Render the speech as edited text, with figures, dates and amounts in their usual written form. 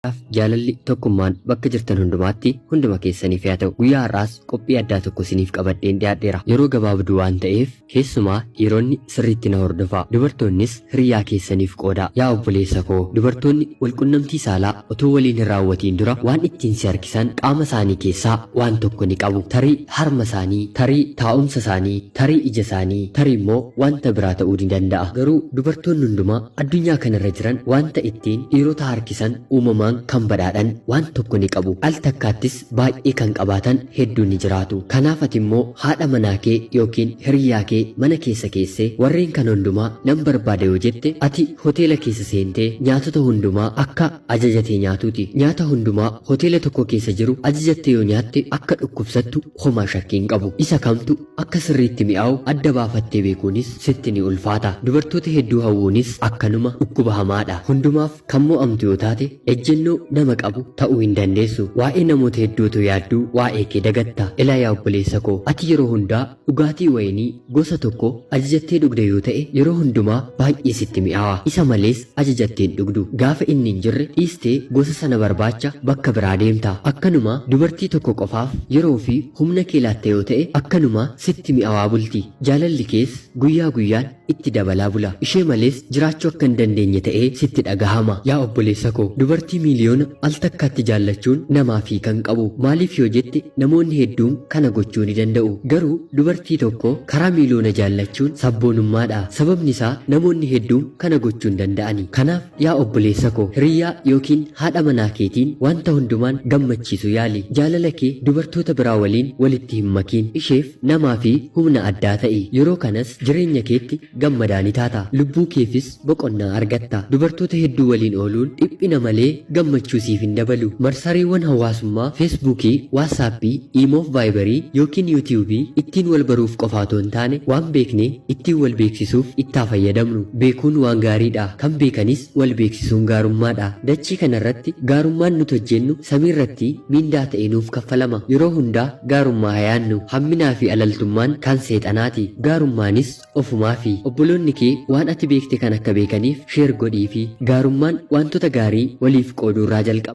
Jaalalli tokkummaan bakka jirtan hundumaatti hunduma keessaniif haa ta'u. Guyyaa har'aas qophii addaa tokko isiniif qabadheen dhiyaadheera. Yeroo gabaabduu waan ta'eef keessumaa dhiironni sirriitti na hordofaa. Dubartoonnis hiriyaa keessaniif qoodaa. Yaa obboleessa koo, dubartoonni walqunnamtii saalaa otoo waliin hin raawwatiin dura waan ittiin si harkisan qaama isaanii keessaa waan tokko ni qabu. Tarii harma isaanii, tarii taa'umsa isaanii, tarii ija isaanii, tarii immoo wanta biraa ta'uu ni danda'a. Garuu dubartoonni hundumaa addunyaa kanarra jiran wanta ittiin dhiirota harkisan uumamaan kan badhaadhan waan tokko ni qabu. Al takkaattis baay'ee kan qabaatan hedduun ni jiraatu. Kanaaf ati immoo haadha manaa kee yookiin hiriyaa kee mana keessa keessee warreen kan hundumaa nan barbaada yoo jette, ati hoteela keessa seentee nyaatota hundumaa akka ajajatee nyaatuuti. Nyaata hundumaa hoteela tokko keessa jiru ajajattee yoo nyaatte akka dhukkubsattu homaa shakkii hin qabu. Isa kamtu akka sirriitti mi'aawu adda baafattee beekuunis sitti ni ulfaata. Dubartoota hedduu hawwuunis akkanuma dhukkuba hamaadha. Hundumaaf kan mo'amtu yoo taate ejjennoo nama qabu ta'uu hin dandeessu. Waa'ee namoota hedduutu yaadduu waa'ee kee dagatta. Ilaa yaa obboleessa koo, ati yeroo hundaa dhugaatii wayinii gosa tokko ajajattee dhugda yoo ta'e yeroo hundumaa baay'ee sitti mi'aawa. Isa malees ajajattee hin dhugdu. Gaafa inni hin jirre dhiistee gosa sana barbaacha bakka biraa deemta. Akkanuma dubartii tokko qofaaf yeroo fi humna kee laatta yoo ta'e akkanuma sitti mi'aawaa bulti. Jaalalli kees guyyaa guyyaan itti dabalaa bula. Ishee malees jiraachuu akka hin dandeenye ta'ee sitti dhagahama. Yaa obboleessa koo, dubartii miiliyoona al takkaatti jaallachuun namaa fi kan qabu. Maaliif yoo jette namoonni hedduun kana gochuu ni danda'u. Garuu dubartii tokko karaa miiliyoona jaallachuun sabboonummaadha. Sababni isaa namoonni hedduun kana gochuu hin danda'ani. Kanaaf yaa obboleessa koo, hiriyaa yookiin haadha manaa keetiin wanta hundumaan gammachiisu yaali. Jaalala kee dubartoota biraa waliin walitti hin makiin. Isheef namaa fi humna addaa ta'i. Yeroo kanas jireenya keetti gammadaa ni taata. Lubbuu keefis boqonnaa argatta. Dubartoota hedduu waliin ooluun dhiphina malee gammachuu siif hin dabalu. Marsariiwwan hawaasummaa Feesbuukii, Waatsaappii, Iimoof Vaayibarii yookiin Yuutiyuubii ittiin wal baruuf qofa otoo hin taane waan beekne ittiin wal beeksisuuf ittaa fayyadamnu. Beekuun waan gaariidha. Kan beekanis wal beeksisuun gaarummaadha. Dachii kanarratti gaarummaan nuti hojjennu samiirratti miindaa ta'ee nuuf kaffalama. Yeroo hundaa gaarummaa haa yaadnu. Hamminaa fi alaltummaan kan seexanaati. Gaarummaanis ofumaafi. Obboloonni kee waan ati beekte kan akka beekaniif share godhiifi. Gaarummaan wantoota gaarii waliif qooduu irraa jalqaba.